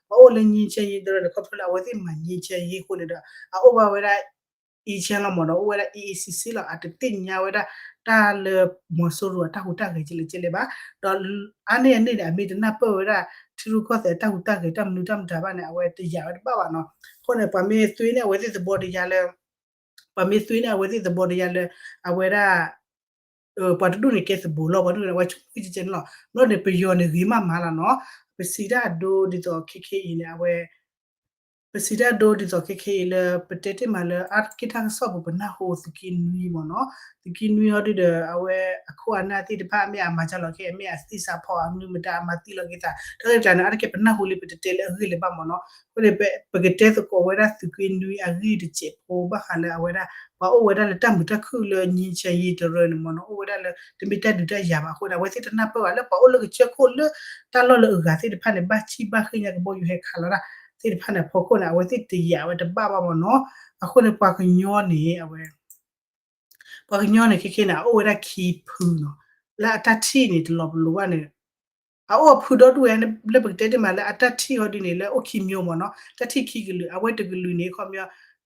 ပှၤအိၣ်လၢ ငြိမ်းချမ်းရေး တရၢန့ၣ် ခီဖျိလၢအဝဲသ့ၣ်မၤ ငြိမ်းချမ်းရေး အဃိန့ၣ်ဒီး အအိၣ်ဘၣ်ဝဲဒၣ် အ့ချၢလီၤမ့ၢ်နီၤ အိၣ်ဝဲဒၣ် အ့အ့ဆံဆံလီၤ အတသ့ၣ်ညါဝဲဒၣ် တၢ်လၢမီၤစိရိၤအတၢ်ဟူးတၢ်ဂဲၤကလဲၣ်ကလဲၣ်ဘၣ် ဒီးအါန့ၢ်အန့ၣ်န့ၣ် အမ့ၢ်တနၢ်ပၢၢ်ဝဲဒၣ် ထံရူၢ်ကီၢ်သဲးအတၢ်ဟူးတၢ်ဂဲၤ တၢ်မနုၤတၢ်မတၤဘၣ်န့ၣ် အဝဲတယာ်ဝဲတဘၣ်ဘၣ်နီၤ အဃိန့ၣ် ပှၤမ့ၢ်သွ့န့ၢ်အဝဲသ့ၣ်သဘီတယါလၢ ပှၤမ့ၢ်သွ့န့ၢ်အဝဲသ့ၣ်သဘီတယါလၢ အဝဲဒၣ် ပှၤတဒူၣ်န့ၣ်ကဲသဘိလီၤ ပှၤတဒူၣ်န့ၣ် အဝဲဆိကမိၣ်ကဲကဲန့ၣ်လီၤ ဘျီန့ၣ် ပယီၤန့ၣ်ဂ့ၤမးမးလီၤနီၤ ပစံးတၢ်အဒိဒ်သိးခဲခဲအံၤန့ၣ် အဝဲ ပစံးတၢ်အဒိဒ်သိးခဲခဲအံၤလၢ ပတဲတ့ၢ်မးလၢအါတက့ၢ်တၢ်ကစီၣ်ပူၤ ပနၢ်ဟူသုးက့နွံမ့ၢ်နီၤ သုးက့နွံဟီဒုဒီး အဝဲအခိၣ်အနၢ်သ့ၣ်တဖၣ် မ့ၢ်အမၤကၢ်လီၤက့ မ့ၢ်အသံစးဖီအမနုၤမတၤ အမၤသံလီၤက့ၤသး တၢ်ဂ့ၢ်တၢ်န့ၣ် အါတက့ၢ်ပနၢ်ဟူလံ ပတတဲလၢအဂ့ၢ်လၢၤဘၣ်မ့ၢ်နီၤ အဃိန့ၣ် ပကတဲသကိးဝဲဒၣ်သုးက့နွံအဂ့ၢ်တစဲးဖိ ဘၣ်ဃးလၢအဝဲဒၣ် ပှၤအိၣ်ဝဲဒၣ်လၢတၢ်မုာ်တၢ်ခုၣ်လၢ ငြိမ်းချမ်းရေး တရၢန့ၣ်မ့ၢ်နီၤ အိၣ်ဝဲဒၣ်လၢ တမ့ၢ်တၢ်ဒုးတၢ်ယၤဘၣ်အဃိန့ၣ် အဝဲသ့ၣ်တနၢ်ပၢၢ်ဘၣ်လၢပှၤအိၣ်လၢကစၢၢ်ခိၣ်လၢတၢ်လီၢ်လၢအဂၤသ့ၣ်တဖၣ်န့ၣ် ဘၣ်ဆံၣ်ဘၣ်ဃ့ၢ်ညါကဘီယူၤဟဲခးလီၤတၢ်သ့ၣ်တဖၣ်န့ၣ် အဖီခိၣ်န့ၣ် အဝဲသ့ၣ်တယာ်ဝဲတဘၣ်ဘၣ်မ့ၢ်နီၤ အဃိန့ၣ် ပှၤကညီန့ၣ် အဝဲ ပှၤကညီန့ၣ် ခဲခဲန့ၣ် အအိၣ်ဝဲဒၣ်ခံဖုနီၤ လၢအတၢ်ထံၣ်န့ၣ် တလီၤပလိာ်ဘၣ်န့ၣ် အအိၣ်အဖုဒီဒူၣ်ဝဲ လၢပကတဲတ့ၢ်မးလၢအတၢ်ထံၣ်ဟီဒ်န့ၣ် လၢအိၣ်ခံမျိမ့ၢ်နီၤ တၢ်ထံၣ်ခံကလုာ် အဝဲတကလုာ်န့ၣ် ခီပညီ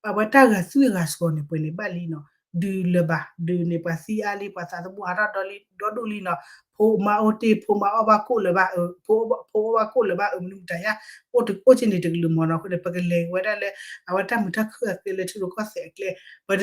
အဝဲတၢ်ဂာ်သွံၣ်ဂာ်စီၤန့ၣ် ပှဲၤန့ၣ်ဘၣ်လံနီၤ ဒုးလၢၤဘၣ် ဒုးန့ၣ် ပှၤသံအါလံ ပှၤသးသမူဟးထီၣ်ဒီဒူၣ်လံနီၤ ဖိမါအိၣ်တ့ၢ် ဖိမါအီၣ်ဘၣ်ကိၣ်လၢၤဘၣ် ဖိအီၣ်ဘၣ်ကိၣ်လၢၤဘၣ် မနုၤမတၤယါ အိၣ်တအိၣ်က့န့ၣ်တကလုာ်မ့ၢ်နီၤ အဃိန့ၣ် ပကလဲၤဝဲဒၣ်လၢ အဝဲတၢ်မုာ်တၢ်ခုၣ်အကျဲလၢထံရူၢ်ကီၢ်သဲး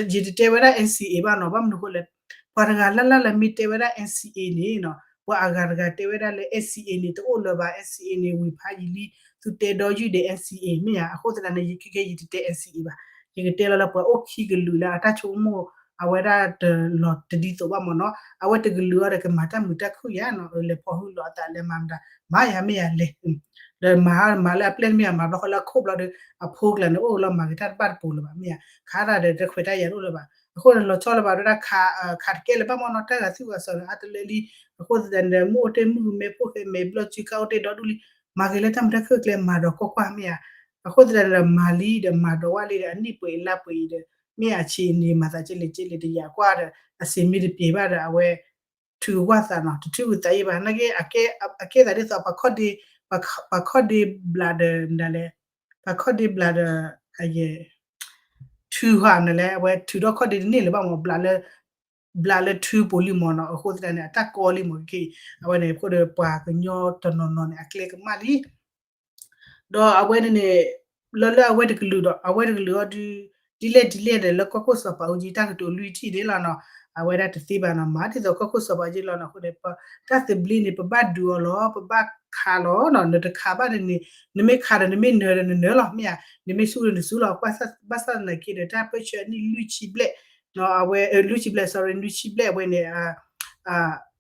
အကျဲ ယတတဲဝဲဒၣ် NCA ဘၣ်နီၤ ဘၣ်မနုၤအဃိလဲၣ် ပှၤတဂၤလၢ်လၢ်လၢမ့ၢ်တဲဝဲဒၣ် NCA န့ၣ်နီၤ ပှၤအဂၤတဂၤတဲဝဲဒၣ်လၢ NCA န့ၣ် တအိၣ်လၢၤဘၣ် NCA န့ၣ် ဝံၤဖးယံာ်လံ သုတဲဒီယုၢ်ဒီး NCA မ့ၢ်ဧါ အဃိသတးန့ၣ် ယခဲခဲယတတဲ NCA ဘၣ် ယကတဲလီၤလၢပှၤအိၣ်ခံကလုာ်လၢအတၢ်ဆိကမိၣ် အဝဲဒၣ်တလီၤတဒ်သိးဘၣ်မ့ၢ်နီၤ အဝဲတကလုာ်အီၤဒီးကမၤတၢ်မုာ်တၢ်ခုၣ်ယါနီၤ လဲၤဖီၣ်ဟုၣ်လီၤအသးလဲၤမၤမတၤ မၤယါမ့ၢ်ယါလဲၤ ဒီးမၤမၤလၢအပျဲၢ်မ့ၢ်ယါ မၤဘျီဃီလၢအခိၣ်ဘျီဒီး အဖိကျါန့ၣ် အိၣ်လီၤမၤက့ၤတၢ်တဘၣ်တပူၤလၢၤဘၣ် မ့ၢ်ဧါ ခးတၢ်ဒီးတခွဲးတၢ်ယာ်တအိၣ်လၢၤဘၣ် အဃိန့ၣ် လီၤဆီလၢၤဘၣ်ဝဲဒၣ် ခးတကဲလၢၤဘၣ်မ့ၢ်နီၤ တၢ်ဂာ်သွံၣ်ဂာ်စီၤန့ၣ် အါတလၢလံ အဃိသတးန့ၣ်ဒီး မုၢ်အိၣ်တ့ၢ်မုၢ်မဲ ဖိၣ်ဃဲမဲာ်ဘျီၣ်စုကါအိၣ်တ့ၢ်ဒီဒူၣ်လံ မၤက့ၤလၢတၢ်မုာ်တၢ်ခုၣ်အကျဲ မၤဒီးကွၢ်ကွၢ် မ့ၢ်ဧါ အဃိသတးန့ၣ်ဒီး မၤလံဒီးမၤဒီးဝဲလံဒီး အနံၣ်ပှဲၤအံၤလါပှဲၤအံၤဒီး မ့ၢ်အဆံးန့ၣ် မၤသးကဲလဲၣ်ကဲလဲၣ်တယာ်ကွၢ်ဒီး အစ့မ့ၢ်တပျဲၤဘၣ်ဒီး အဝဲ ထုးကွၢ်သးနီၤ တထုးကွၢ်သးယံၤဘၣ် နာ်က့ အကဲသးဒ်သိး ပှၤခီၣ်ဒ့ ပှၤခီၣ်ဒ့ဘျးဒီး ဒ်လဲၣ် ပှၤခီၣ်ဒ့ဘျးဒီး အယဲၢ် ထုးဃာ်နၤလဲၣ် အဝဲထုးထီၣ်ခီၣ်ဒ့တန့ၢ်လၢၤဘၣ်မ့ၢ် ဘျးလၢ ဘျးလၢထုးပူၤလံမ့ၢ်နီၤ အဃိသတးန့ၣ် အတၢ်ကီလံမ့ၢ်က့ အဝဲန့ၣ် အဃိဒီးပှၤကညီတနီၤနီၤန့ၣ် အကျဲကမၣ်လံ ဒီးအဝဲန့ၣ်န့ၣ် လၢလၢအဝဲတကလုာ်ဒီး အဝဲတကလုာ်အီၤဒုး ဒ်လဲၣ်ဒ်လဲၣ်ဒီး လၢကီၢ်ခိၣ်စီၤပၤအူကၠံ တၢ်ကတိၤလွံၢ်ထံၣ်န့ၣ်လီၤနီၤ အဝဲဒၣ်တသ့ဘၣ်နီၤ မၤဒ်သိးကီၢ်ခိၣ်စီၤပၤအူကၠံလီၤနီၤ အဃိန့ၣ် တၢ်သဘျ့န့ၣ် ပဘၣ်ဒုးအီၤလီၤ ပဘၣ်ခးလီၤနီၤ နတခးဘၣ်န့ၣ်န့ၣ် နမ့ၢ်ခးဒီး နမ့ၢ်နၢၤဒီးနနၢၤလီၤ မ့ၢ်ဧါ နမ့ၢ်ဆူၣ်ဒီးနဆူၣ်လီၤ ဘၣ်ဆၣ်သနာ်က့ဒီး တၢ်ပၢၢ်ဆၢအနံၣ်လွံၢ်ဆံဘျဲၣ် အဝဲ လွံၢ်ဆံဘျဲၣ် sorry လွံၢ်ဆံဘျဲၣ်အဝဲန့ၣ်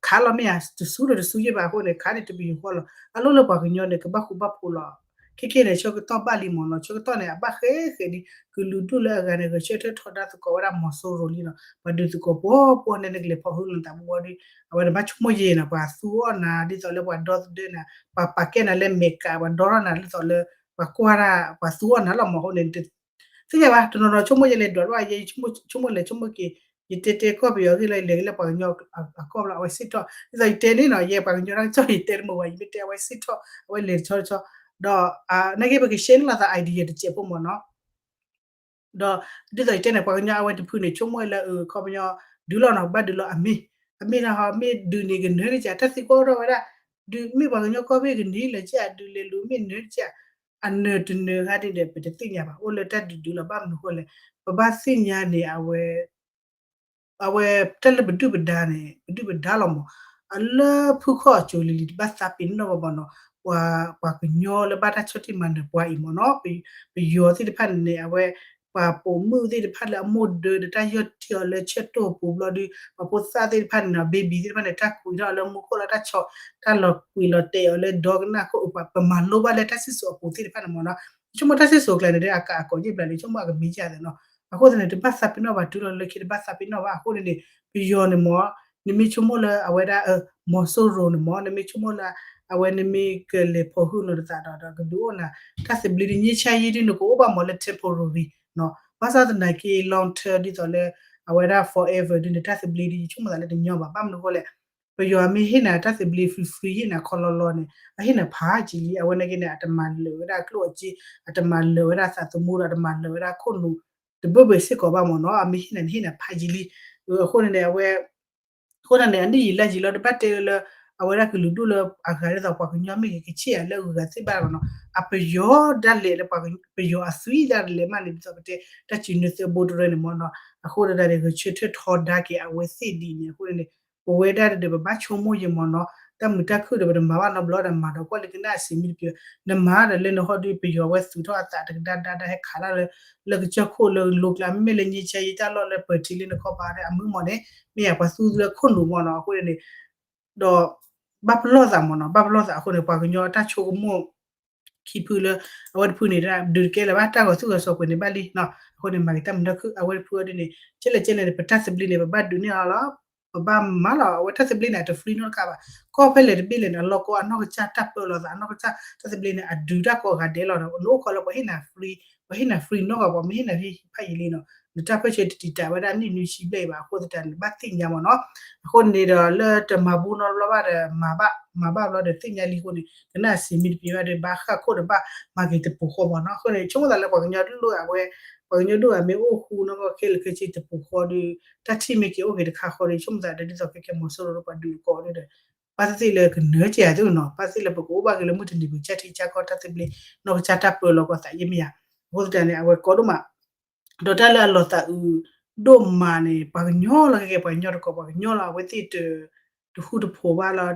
ခးလီၤမ့ၢ်ဧါ တဆူၣ်ဒီးတဆူၣ်ယဲၢ်ဘၣ်အဃိန့ၣ် ခးဒံးတပယူာ်ဃီလီၤ အလိၣ်လၢပှၤကညီန့ၣ် ကဘၣ်ဃူဘၣ်ဖိးလီၤ ခဲခဲန့ၣ် ဆၢကတီၢ်ဘၣ်လံမ့ၢ်နီၤ ဆၢကတီၢ်န့ၣ် အဘၣ်ဃဲဃဲဒံး ကလုာ်ဒူၣ်လၢအဂၤန့ၣ် ဂဲၤဆၢထၢၣ်ထီဒါသကိးဝဲဒၣ်မီၤစိရိၤလံနီၤ ပှၤဒုးသကိးပှီၤပှီၤန့ၣ် နကလဲၤဖီၣ်ဟုၣ်လီၤနသးဘၣ်ဘၣ်ဒီး အဝဲန့ၣ်ဘၣ်ဆိကမိၣ်ယဲၢ်နီၤ ပှၤသူအီၣ်နၤ ဒ်သိးလၢပှၤဒီသဒၢနၤ ပှၤပာ်ကဲနၤလၢမဲာ်ကး ပှၤဒီထီၣ်နၤဒ်သိးလၢ ပှၤကွၢ်တၢ် ပှၤသူအီၣ်နၤလီၤမ့ၢ်အဃိန့ၣ် သ့ၣ်ညါဘၣ် တနီၤနီၤဆိကမိၣ်ယဲၢ်လဲၤဒွးဘၣ်ယဲ ဆိကမိၣ်လဲၤဆိကမိၣ်က့ၤ ယတဲတဲကီၢ်ပယီၤအဂ့ၢ်လီၤ ယလဲၤက့ၤလၢပှၤကညီအကီၢ်ဘျီ အဝဲစ့ၣ်ထီၣ် ဒ်သိးယတဲန့ၣ်နီၤ ယဲပှၤကညီတၢ်ကစီၣ် ယတဲတမုာ်ဘၣ် ယမ့ၢ်တဲအဝဲစ့ၣ်ထီၣ် အဝဲလဲၤတဆီတဆီ ဒီး နာ်က့ပက share န့ၢ်လိာ်သး idea တစဲးဖိမ့ၢ်နီၤ ဒီး ဒ်သိးယတဲန့ၣ် ပှၤကညီအဝဲတဖုန့ၣ် ဆိကမိၣ်လၢ အခီပညီ ဒုးလီၤနီၤ ဘၣ်ဒုးလီၤအမ့ၢ် အမ့ၢ်ဒ်ဟီ မ့ၢ်ဒုးန့ၣ်ကနၢၤန့ၣ်က တၢ်သံကွၢ်အိၣ်ထီၣ်ဝဲဒၣ် ဒုးမ့ၢ်ပှၤကညီကီၢ်ဘ့ၣ်ကနံၤလၢက ဒုးလဲၤလူၤမ့ၢ်နၢၤက အနၢၤတနၢၤဂၤဒ်န့ၣ် ပတသ့ၣ်ညါဘၣ် အိၣ်လၢတၢ်ဒုးဒုးလီၤ ဘၣ်မနုၤဃိလဲၣ် ပဘၣ်သ့ၣ်ညါန့ၣ် အဝဲ အဝဲ တၢ်လၢပဒုၣ်ပဒါန့ၣ် ပဒုၣ်ပဒါလီၤမး အလၢဖုခီၣ်အစိၤလံၤလံၤ တဘၣ်သးပ့ၤနီၣ်ဘၣ်ဘၣ်နီၤ ပှၤ ပှၤကညီလၢဘၣ်တၢ်ဆီၣ်တံၢ်မၤနၢၤပှၤအံၤမ့ၢ်နီၤ ပယီၤသ့ၣ်တဖၣ်န့ၣ်န့ၣ် အဝဲ ပှၤပိာ်မုၣ်သ့ၣ်တဖၣ်လၢအမိၢ်ဒၢဒီးတၢ်ယီၢ်ထံအီၤလၢဆၢၣ်တီၢ်ပူၤဘျီဒီး ပှၤဖိသၣ်သ့ၣ်တဖၣ်န့ၣ်နီၤ baby သ့ၣ်တဖၣ်န့ၣ် တၢ်ကွံာ်ထီၣ်လၢမူခိၣ်လၢတၢ်ဆီ တၢ်လီၤကွံာ်လီၤတဲာ်အီၤလၢဒီကနၣ်ခိၣ် ပမၤလိဘၣ်လၢတၢ်စံၣ်စိၤအပူၤသ့ၣ်တဖၣ်န့ၣ်မ့ၢ်နီၤ ဆိကမိၣ်တၢ်စံၣ်စိၤအကျါန့ၣ်ဒီး အကးအကိးယံာ်ဘျီန့ၣ် ဆိကမိၣ်အကမံၤယါသ့ၣ်နီၤ အဃိသတးန့ၣ် တဘၣ်သးပ့ၤနီၣ်ဘၣ် တုၤလီၤလၢခံ တဘၣ်သးပ့ၤနီၣ်ဘၣ် အဃိန့ၣ်န့ၣ် ပယီၤန့ၣ်မ့ၢ် နမ့ၢ်ဆိကမိၣ်လၢအဝဲဒၣ် မီၤစိရိၤန့ၣ်မ့ၢ် နမ့ၢ်ဆိကမိၣ်လၢ အဝဲနမ့ၢ်ကလဲၤဖီၣ်ဟုၣ်နီၤတသးဒီး ဒီးကဒုးအိၣ်နၤ တၢ်သဘျ့ဒ် ငြိမ်းချမ်းရေး ဒ်န့ၣ်ကအိၣ်ဘၣ်မ့ၢ်လၢ temporary နီၤ ဘၣ်ဆၣ်သနာ်က့ long term ဒ်သိးလၢ အဝဲဒၣ် forever ဒ်န့ၣ် တၢ်သဘျ့ဒ်ယဆိကမိၣ်သးလၢတညီဘၣ် ဘၣ်မနုၤအဃိလဲၣ် ပယီၤမ့ၢ်ဟ့ၣ်နၤတၢ်သဘျ့ free free ဟ့ၣ်နၤခီလီလီန့ၣ် အဟ့ၣ်နၤဖးယံာ်လံ အဝဲနာ်က့န့ၣ် အတမၤလၢာ်ဝဲဒၣ်ကျိၣ်အစ့ အတမၤလၢာ်ဝဲဒၣ်သးသမူဒီး အတမၤလၢာ်ဝဲဒၣ်ခိၣ်နူာ် တဘၣ်ဘၣ်စ့ၢ်ကီးဘၣ်မ့ၢ်နီၤ အမ့ၢ်ဟ့ၣ်နၤန့ၣ်ဟ့ၣ်နၤဖးယံာ်လံ အဃိန့ၣ်န့ၣ် အဝဲ အဃိသတးန့ၣ် အနံၣ်ယံာ်လါယံာ်လီၤ တဘၣ်တဲလၢ အဝဲဒၣ်ကလုာ်ဒူၣ်လၢအဂၤဒ်သိးပှၤကညီမ့ၢ်ဂ့ၤ ကဆ့ၣ်ယၤလၢအဂုၤအဂၤသ့ၣ်ဘၣ်လီၤနီၤ အပယီၤဒၣ်လဲာ်လၢ ပယီၤအသွံၣ်ဒၣ်လဲာ်မးန့ၣ် ဒ်သိးပတဲ တၢ်စံးနၢသၢဘိတရၢန့ၣ်မ့ၢ်နီၤ အဃိသတးန့ၣ် ဂဲၤဆၢထၢၣ်ထီဒါက့ၤအဝဲသ့ၣ်ဒ်န့ၣ် အဃိန့ၣ် ပဝဲဒၣ်တဒၢး ပဘၣ်ဆိကမိၣ်ယံာ်မ့ၢ်နီၤ တၢ်မုာ်တၢ်ခုၣ်ဒီး ပတမၤဘၣ်နီတဘျီဒီး မၤဒီးကွၢ်လၢကနၣ်အစံးမံတပျီၤ နမၤဒီးလၢနဟီၣ်ဒုး ပယီၤဝဲသူၣ်ထီၣ်အသးတကဒါဒါဒါ ဟဲခးတၢ်လၢ လၢကစၢၢ်ခိၣ်လၢလိကျါ မ့မ့ၢ်လၢ ငြိမ်းချမ်းရေး တၢ်လီၢ်လၢပၢၤထံလၢနခီပၤဒီး အမုၢ်မ့ၢ်န့ၣ် မ့ၢ်ယၤပှၤသူလၢခိၣ်နူာ်မ့ၢ်နီၤ အဃိန့ၣ် ဒီး ဘၣ်ပလီၢ်သးမ့ၢ်နီၤ ဘၣ်ပလီၢ်သးအဃိန့ၣ် ပှၤကညီတၢ်ဆိကမိၣ် ခံဖုလၢ အဝဲတဖုန့ၣ် ဒုးတကဲလၢၤဘၣ် တၢ်ဂီၤသူၣ်ဂီၤစီၤပှဲၤန့ၣ်ဘၣ်လံနီၤ အဃိန့ၣ် မၤက့ၤတၢ်မုာ်တၢ်ခုၣ် အဝဲတဖုအီၤဒ်န့ၣ် ကဲလဲၣ်ကဲလဲၣ်န့ၣ် ပတၢ်သဘျ့န့ၣ် ပဘၣ်ဒုးန့ၢ်အီၤလီၤ ပဘၣ်မၤလီၤ အဝဲတၢ်သဘျ့န့ၣ် အတ free နီတခါဘၣ် ကီၢ်ဖဲလဲၣ်တဘ့ၣ်လဲၣ်န့ၣ် အလီၢ်ကီၢ်အနီၢ်ကစၢ်တၢ်ပၢလီၤသး အနီၢ်ကစၢ်တၢ်သဘျ့န့ၣ် အဒုးတၢ်ကိးဂၤဒဲးလီၤဒီး နအိၣ်ခိးလၢပှၤဟ့ၣ်နၤ free ပှၤဟ့ၣ်နၤ free နီတဂၤဘၣ် မ့ၢ်ဟ့ၣ်နၤဟ့ၣ်ဖးယံာ်လံနီၤ နတၢ်ပၢဆှၢတတံာ်တာ်ဝဲဒၣ်နံၣ်နွံဆံဘျဲၣ်အံၤဘၣ် အဃိသတးန့ၣ် ဘၣ်သ့ၣ်ညါမ့ၢ်နီၤ အဃိန့ၣ်ဒီးလၢတမၤဘူၣ်နီတဘျီဘၣ်ဒီး မၤဘၣ် မၤဘၣ်ဘျီဒီးသ့ၣ်ညါလံအဃိန့ၣ် ကနၣ်စံးမံတပျီၤဘၣ်ဒီး ဘၣ်ဃၣ်ခိၣ်ဒီးဘၣ်မၤက့ၤတပူၤဃီမ့ၢ်နီၤ အဃိန့ၣ် ဆိကမိၣ်သးလၢပှၤကညီဒိၣ်အဝဲ ပှၤကညီဒိၣ်အမ့ၢ်အိၣ်ဃူနီၢ်ကီၢ်ခဲလၢာ်ခဲဆ့တပူၤဃီဒီး တၢ်ထံၣ်မ့ၢ်က့ၤအိၣ်က့ၤတခါဃီဒီး ဆိကမိၣ်သးဒီးဒ်သိးခဲကဲမီၤစိရိၤဒီးပှၤဒုးအကိးဒီး ဘၣ်သ့ၣ်သ့ၣ်လၢကနၢၤက့ၤယၤသ့ၣ်နီၤ ဘၣ်သ့ၣ်လၢပကအိၣ်ဘၣ်က့ၤလၢမုၢ်တနံၤပကစၢ်ထံကစၢ်ကီၢ်တၢ်သဘျ့ နီၢ်ကစၢ်တၢ်ပၢလီၤကီၢ်သးယဲၢ်မ့ၢ်ယၤ အဃိသတးန့ၣ် အဝဲကီဒိၣ်မး ဒီးတၢ်လၢအလီၤသးအုးဒိၣ်မးန့ၣ် ပှၤကညီလီၤ ခဲကဲပှၤကညီတကိး ပှၤကညီလီၤ အဝဲသ့ၣ်တ တဃူတဖိးဘၣ်လီၤ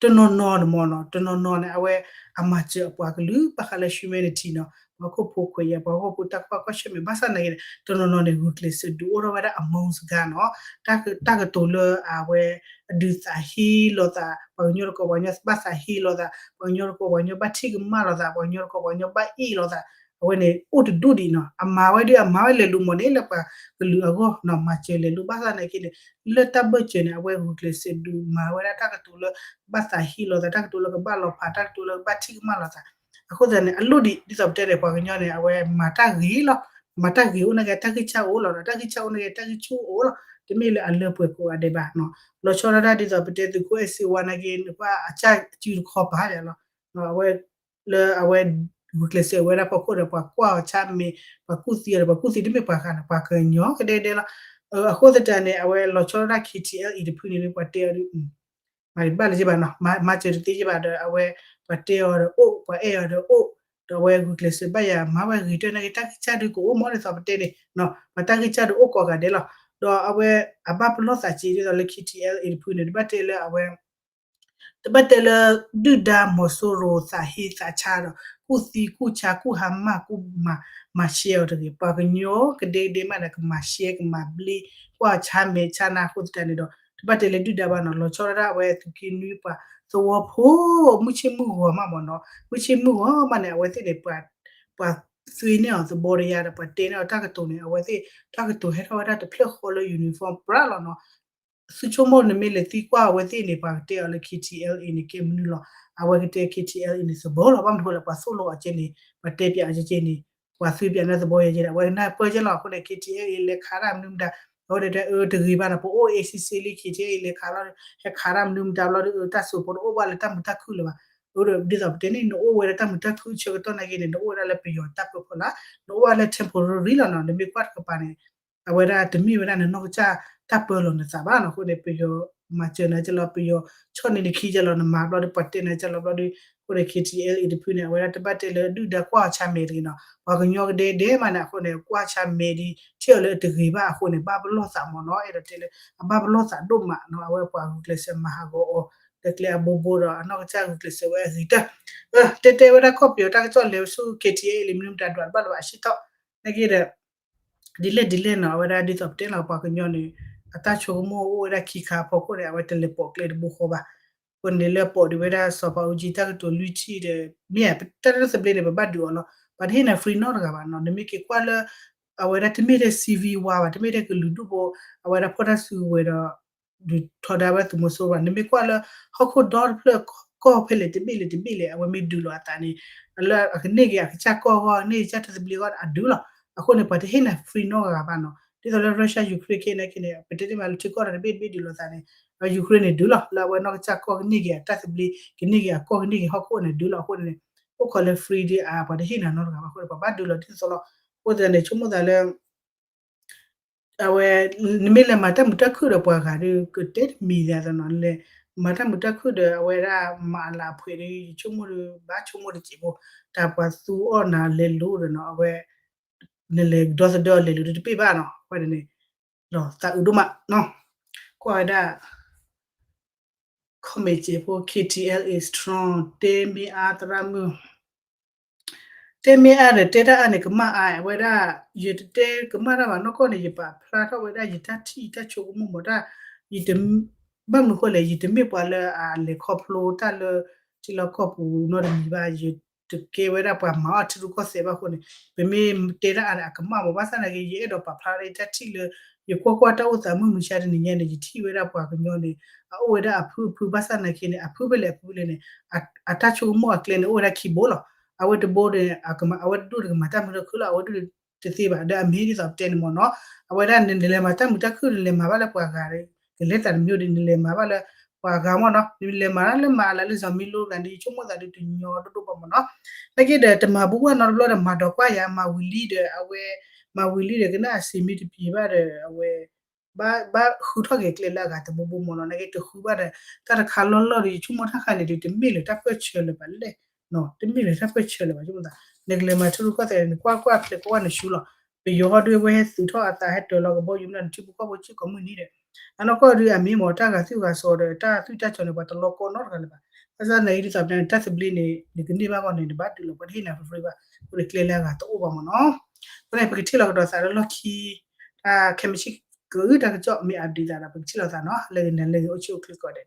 တနီၤနီၤန့ၣ်မ့ၢ်နီၤ တနီၤနီၤန့ၣ် အဝဲအမၤစၢၤအပှၤကလုာ် ဘၣ်ဃးလၢ humanity နီၤ ပှၤဟီၣ်ခိၣ်ဖိခွဲးယာ် ပှၤဟီၣ်ခိၣ်ဖိတၢ်ကွၢ်ကွၢ်ဆၢၣ်မဲာ် ဘၣ်ဆၣ်သနာ်က့န့ၣ် တနီၤနီၤန့ၣ် ဂုာ်ကျဲးစၢးဒုးအိၣ်ထီၣ်ဝဲဒၣ် အမုန်းစကားနီၤ တၢ်ကတိၤလၢအဝဲ အဒုးသးဟ့လိာ်သး ပှၤကညီတကိး ပှၤကညီဘၣ်သးဟ့လိာ်သး ပှၤကညီတကိး ပှၤကညီဘၣ်ထံၣ်ကမၣ်လိာ်သး ပှၤကညီတကိး ပှၤကညီဘၣ်အ့ၣ်လိာ်သး အဝဲန့ၣ် အိၣ်တဒူၣ်ဒံးနီၤ အမၤဝဲဒ်အမၤဝဲလဲၤလူၤမ့ၢ်န့ၣ် လၢပှၤကလုာ်အဂီၢ်နီၤ မၤစၢၤလဲၤလူၤ ဘၣ်ဆၣ်သနာ်က့န့ၣ် လၢတၢ်ဘၢၣ်စၢၤန့ၣ် အဝဲဂုာ်ကျဲးစၢးဒုးမၤဝဲဒၣ်တၢ်ကတိၤလၢ ဘၣ်သးဟ့လိာ်သး တၢ်ကတိၤလၢကဘၣ်လီၤဖး တၢ်ကတိၤလၢကဘၣ်ထံၣ်ကမၣ်လိာ်သး အဃိသတးန့ၣ် အလိၣ်ဒံး ဒ်သိးပတဲန့ၣ် ပှၤကညီန့ၣ် အဝဲမၤတၢ်ဂ့ၤလီၤ မၤတၢ်ဂ့ၤအိၣ်နာ်က့ တၢ်ဂံၢ်စၢ်အိၣ်လီၤဒီး တၢ်ဂံၢ်စၢ်အိၣ်နာ်က့ တၢ်ဂံၢ်ဆူၣ်အိၣ်လီၤ တမ့ၢ်လၢအလၢပှဲၤကိးဂၤဒဲးဘၣ်နီၤ လီၤဆီဒၣ်တၢ်ဒ်သိးပတဲသုးခိၣ်အဲၣ်စ့ဝါနာ်က့ နကွၢ်အစၢ်စုတခီပၤယၤလီၤ အဝဲ လၢအဝဲ ဂုာ်ကျဲးစၢးဝဲဒၣ်ဖီခိၣ်ဒီး ပှၤကွၢ်အီၤဆၣ်မဲာ် ပှၤကူၣ်သံအီၤဒီး ပှၤကူၣ်သံတမ့ၢ်ပှၤဂၤနီၤ ပှၤကညီကဒဲကဒဲလီၤ အဃိသတးန့ၣ် အဝဲလီၤဆီဒၣ်တၢ် KTLA တဖုန့ၣ် ပှၤတဲအီၤဒီး မၤဘၣ်လၢယဘၣ်နီၤ မၤစၢၤတသ့ယဘၣ်ဒီး အဝဲ ပှၤတဲအီၤဒီးအိၣ် ပှၤအဲၣ်အီၤဒီးအိၣ် ဒီးအဝဲဂုာ်ကျဲးစၢးဘၣ်ယၤ မၤဝဲဂ့ၤတၢ်နာ်က့ တၢ်ဂံၢ်စၢ်ဒုးကအိၣ်မ့ၢ်ဒ်သိးပတဲန့ၣ် ပှၤတၢ်ဂံၢ်စၢ်ဒုးအိၣ်ကိးဂၤဒဲးလီၤ ဒီးအဝဲအဘၣ်ပလီၢ်သးက့ဒ်သိးလၢ KTLA တဖုန့ၣ် တဘၣ်တဲလၢအဝဲ တဘၣ်တဲလၢ ဒုၣ်ဒါမီၤစိရိၤသးဟ့သးဆါဒီး ကူၣ်သံကူၣ်ဆါကူၣ်ဟါမၢ်ကူၣ်မၤ မၤရှဲအီၤတဂ့ၤ ပှၤကညီကဒဲကဒဲမးဒီး ကမၤရှဲကမၤဘျ့ ကွၢ်ဆါမဲာ်ဆါနါအဃိသတးန့ၣ်ဒီး တဘၣ်တဲလၢဒုၣ်ဒါဘၣ်နီၤ လီၤဆီဒၣ်တၢ်အဝဲသုးက့နွံပှၤသဝီဖိ မုၢ်ဆ့ၣ်မုၢ်ဂီၤမးမ့ၢ်နီၤ မုၢ်ဆ့ၣ်မုၢ်ဂီၤမးန့ၣ် အဝဲသ့ၣ်န့ၣ် ပှၤ ပှၤသွံန့ၢ်အီၤသဘီတယါဒီး ပှၤတဲန့ၢ်အီၤတၢ်ကတိၤန့ၣ် အဝဲသ့ၣ် တၢ်ကတိၤဟဲထီၣ်ဝဲဒၣ်တဖျၢၣ်ဃီလၢ uniform ပြးလီၤနီၤ သုဆိကမိၣ်နမ့ၢ်လဲၤသံကွၢ်အဝဲသ့ၣ်န့ၣ် ပှၤကတဲအီၤလၢ KTLA န့ၣ် ကဲမနုၤလီၤ အဝဲကတဲ KTLA န့ၣ် သဘီလီၤ ဘၣ်မနုၤဃိလဲၣ် ပှၤသိၣ်လိအီၤကဲန့ၣ် ပှၤတဲပၠးအီၤကဲန့ၣ် ပှၤသွံပၠးန့ၢ်သဘီယဲကဲန့ၣ် အဝဲကနၢ်ပၢၢ်ကဲလီၤ အဃိန့ၣ် KTLA လဲၤခးတၢ်မနုၤမတၤ အဝဲဒၣ်တဲ အၢ တဂ့ၤဘၣ်နီၤ ပအိၣ် A C C လံ K T L A လဲၤခးလီၤ ဟဲခးတၢ်မနုၤမတၤဘျီဒီး တၢ်စိာ်ဖိတအိၣ်ဘၣ်လၢတၢ်မုာ်တၢ်ခုၣ်လၢၤဘၣ်. အၢ ဒ်သိးပတဲန့ၣ် နအိၣ်ဝဲဒၣ်တၢ်မုာ်တၢ်ခုၣ်ဆၢကတီၢ်နာ်က့န့ၣ် နအိၣ်ဝဲဒၣ်လၢပယီၤတၢ်ပၢဖီလာ် နအိၣ်ဝဲဒၣ်လၢ temporary လီၤနီၤ နမ့ၢ်ကွၢ်တကပၤန့ၣ် အဝဲဒၣ်တမ့ၢ်ဝဲဒၣ်နနီၢ်ကစၢ်တၢ်ပၢလီၤနသးဘၣ်နီၤ. အဃိန့ၣ် ပယီၤမၤစၢၤနၤကလီၤ ပယီၤဆီၣ်န့ၢ်နခံကလီၤ နမၤဘျီဒီး ပှၤတဲနၤကလီၤဘျီဒီး အဃိန့ၣ် K T L A တဖုန့ၣ် အဝဲဒၣ်တဘၣ်တဲလၢဒုၣ်ဒါကွၢ်အီၤဆါမဲာ်တဂ့ၤနီၤ ပှၤကညီကဒဲဒဲမးန့ၣ် အဃိန့ၣ် ကွၢ်ဆါမဲာ်ဒီး ထံၣ်အီၤလၢအတဂ့ၤဘၣ်အဃိန့ၣ် ဘၣ်ပလီၢ်သးမ့ၢ်နီၤ အဲၣ်ဒိးတဲလၢ အဘၣ်ပလီၢ်သးဒိၣ်မးနီၤ အဝဲပှၤဂုာ်ကျဲးစၢးမၤဟးဂီၤအီၤ လၢကျဲအဘိဘိဒီး အနီၢ်ကစၢ်ဂုာ်ကျဲးစၢးဝဲအဂ့ၤတၢ် တဲတဲဝဲဒၣ်ကီၢ်ပယီၤတၢ်ကစီၣ်လဲၤဆူ K T L A လံ မနုၤမတၤဒွးတဘၣ်လၢၤဘၣ်အဆံးထီၣ် နာ်က့ဒီး ဒ်လဲၣ်ဒ်လဲၣ်နီၤ အဝဲဒၣ်ဒ်သိးပတဲလီၤ ပှၤကညီန့ၣ် အတၢ်ဆိကမိၣ်အိၣ်ဝဲဒၣ်ခံခါအဖီခိၣ်န့ၣ် အဝဲတလဲၤပိာ်ကျဲတဘိဃီဘၣ်. အဃိန့ၣ်လၢပိာ်ဒံးဝဲဒၣ်စီၤပၤအူကၠံတၢ်ကတိၤလွံၢ်ထံၣ်ဒီး မ့ၢ်တၢ်တသဘျ့န့ၣ် ပဘၣ်ဒုးအီၤလီၤ ပှၤတဟ့ၣ်နၤ free နီတဂၤဘၣ်နီၤ နမ့ၢ်က့ၤကွၢ်လၢ အဝဲဒၣ်တမ့ၢ်ထဲ civil war ဘၣ် တမ့ၢ်ထဲကလုာ်ဒူၣ်ဖိ အဝဲဒၣ်ဖီၣ်တၢ်စုကဝဲၤဒီး ဒုးထီဒါဝဲသုးမီၤစိရိၤဘၣ် နမ့ၢ်ကွၢ်လၢ ဟီၣ်ခိၣ်ဒီတဖျၢၣ်ကီၢ်ဖဲလဲၣ်တဘ့ၣ်လဲၣ်တဘ့ၣ်လဲၣ် အဝဲမ့ၢ်ဒုးလိာ်အသးန့ၣ် လၢအကန့ၢ်က့ၤအကစၢ်ကီၢ်ဂီၢ် န့ၢ်ကစၢ်တၢ်သဘျ့ဂီၢ်အဒုးလီၤ. အဃိန့ၣ် ပှၤတဟ့ၣ်နၤ free နီတဂၤဘၣ်နီၤ ဒ်သိးလၢ Russia Ukraine ခဲအံၤန့ၣ် ပတဲတ့ၢ်မးလၢထံကီၢ်ဒီတဘ့ၣ်တဘ့ၣ်ဒုးလိာ်သးန့ၣ် Ukraine န့ၣ်ဒုးလီၤ လၢအဝဲနီၢ်ကစၢ်ကီၢ်ကန့ၢ်က့ၤအတၢ်သဘျ့ ကန့ၢ်က့ၤအကီၢ်ကန့ၢ်က့ၤဟီၣ်ခိၣ်န့ၣ်ဒုးလီၤ အဃိန့ၣ် အိၣ်ခိးလၢ free ဒ်အပှၤတဟ့ၣ်နၤနီတဂၤဘၣ်အဃိန့ၣ် ပှၤဘၣ်ဒုးလီၤဒ်သိးလီၤ. အဃိသတးန့ၣ် ဆိကမိၣ်သးလၢ အဝဲ နမ့ၢ်လဲၤမၤတၢ်မုာ်တၢ်ခုၣ်ဒီးပှၤဂၤဒီး ကတဲတမံၤသးသနီၤ နလဲၤမၤတၢ်မုာ်တၢ်ခုၣ်ဒီး အဝဲဒၣ်မၤအလၤအဖှဲးဒီး ယဆိကမိၣ်ဒီး ဘၣ်ဆိကမိၣ်တစဲးဖိ တၢ်ပှၤသူအီၣ်နၤလဲၤလိၤဒီးနီၤ အဝဲ နလဲၤဒီသဒၢလဲၤလိၤဒီးတပ့ၢ်ဘၣ်နီၤ အဝဲန့ၣ် လီၤသးအုးဒိၣ်မးနီၤ ကွၢ်ဝဲဒၣ် comment စဲးဖိ K T L A strong တဲမ့ၢ်အါသရၣ်မုၣ် တဲမ့ၢ်အါဒီးတဲတၢ်အါန့ၣ် ကမၣ်အါ အဝဲဒၣ် ယတတဲကမၣ်တၢ်ဘၣ်နီၢ်ကီၢ်န့ၣ် ယပာ်ဖျါထီၣ်ဝဲဒၣ်ယတၢ်ထံၣ်ယတၢ်ဆိကမိၣ်မ့ၢ်တၢ် ယတ ဘၣ်မနုၤဃိလဲၣ် ယတမ့ၢ်ပှၤလၢအလဲၤခီဖျိတၢ်လၢ ထံလီၢ်ကီၢ်ပူၤနီတမံၤဘၣ် ယတကဲဝဲဒၣ်ပှၤမၤအီၣ်ထံရူၢ်ကီၢ်သဲးဘၣ်အဃိန့ၣ် ပမ့ၢ်တဲတၢ်အါန့ၣ် အကမၣ်မ့ၢ်ဘၣ်ဆၣ်သနာ်က့ ယအဲၣ်ဒိးပာ်ဖျါဒၣ်ယတၢ်ထံၣ်လၢ ယကွၢ်ကွၢ်တၢ်အိၣ်သးမုၢ်မဆါတနံၤညါန့ၣ် ယထံၣ်ဝဲဒၣ်ပှၤကညီန့ၣ် အအိၣ်ဝဲဒၣ်အဖုအဖုဘၣ်ဆၣ်သနာ်က့န့ၣ် အဖုဖဲလဲၣ်အဖုဖဲလဲၣ်န့ၣ် အတၢ်ဆိကမိၣ်အကျဲန့ၣ် အိၣ်ဝဲဒၣ်ခံဘိလီၤ. အဝဲတဘိန့ၣ် အဝဲတဒူၣ်တကမၤတၢ်မုာ်တၢ်ခုၣ်လီၤ အဝဲဒူၣ်တသ့ဘၣ် ဒီးအမ့ၢ်ဒ်သိးပတဲန့ၣ်မ့ၢ်နီၤ အဝဲဒၣ်နလဲၤမၤတၢ်မုာ်တၢ်ခုၣ် နလဲၤမၤဘၣ်လၢပှၤဂၤ ကလဲၤသးတမံၤဒီး နလဲၤမၤဘၣ်လၢပှၤဂၤမ့ၢ်နီၤ နလဲၤမၤလၢမၤအလးလၢစီၤမံလိဘျီန့ၣ် ယဆိကမိၣ်သးဒုးတညီဒိၣ်ဒိၣ်ဘၣ်မ့ၢ်နီၤ နာ်က့ဒီးတမၤဘူးဘၣ်နီတဘျီဒီး မၤဒီးကွၢ်ယၤ မၤဝံၤလံဒီး အဝဲ မၤဝံၤလံဒီး ကနၣ်အစံးမ့ၢ်တပျံၤဘၣ်ဒီး အဝဲ ဘၣ် ဘၣ်ဃုထီၣ်က့ၤကျဲလၢအဂၤတဘိဘိမ့ၢ်နီၤ နာ်က့တဃုဘၣ်ဒီး တၢ်တခါလီၢ်လီၢ်ဒီး ယဆိကမိၣ်တၢ်ခါန့ၣ်ဒီး တမ့ၢ်လၢတၢ်ပၢၢ်ဆၢလၢၤဘၣ်လဲၣ် တမ့ၢ်လၢတၢ်ပၢၢ်ဆၢလၢၤဘၣ် ဆိကမိၣ်သး နကလဲၤမၤထံရူၢ်ကီၢ်သဲး နကွၢ်ကွၢ်ဖျဲးကွၢ်ကွၢ်နဆူလီၤ ပယီၤဟီဒုးဝဲဟဲသုးထီၣ်အသး ဟဲတၢၤလီၤကဘီယူၤမ့ၢ်ဒီး နထံဖိကီၢ်ဖိစ့ၢ်ကီးမုၢ်နံၤဒီး အနီၢ်ကီၢ်ဒုးအမ့ၢ်မ့ၢ်တၢ်ဂာ်သွံၣ်ဂာ်စီၤဒီး တၢ်သွံၣ်တၢ်စီၤန့ၣ် ပှၤတလီၤကီနီတဂၤလၢၤဘၣ် ဘၣ်ဆၣ်သနာ်က့ဒ်သိးပတဲန့ၣ် တၢ်သဘျ့န့ၣ် နကန့ၢ်ဘၣ်ဂီၢ်န့ၣ် နဘၣ်ဒုးလီၤ ပှၤတဟ့ၣ်နၤ free ဘၣ် အဃိန့ၣ်ကျဲလၢအဂၤတအိၣ်ဘၣ်မ့ၢ်နီၤ အဃိန့ၣ် ပကထံၣ်လီၤကဒီးသးလၢလီၢ်ခံ တၢ်ခဲမုၢ်ဆ့ၣ်ကဂုၢ်တၢ်ကစီၣ်မ့ၢ်အဒုးသးဒီး ပကထံၣ်လီၤသးနီၤ လၢဂ့ၤန့ၣ် လၢဂ့ၤအိၣ်ဆူၣ်အိၣ်ချ့ကိးဂၤဒဲး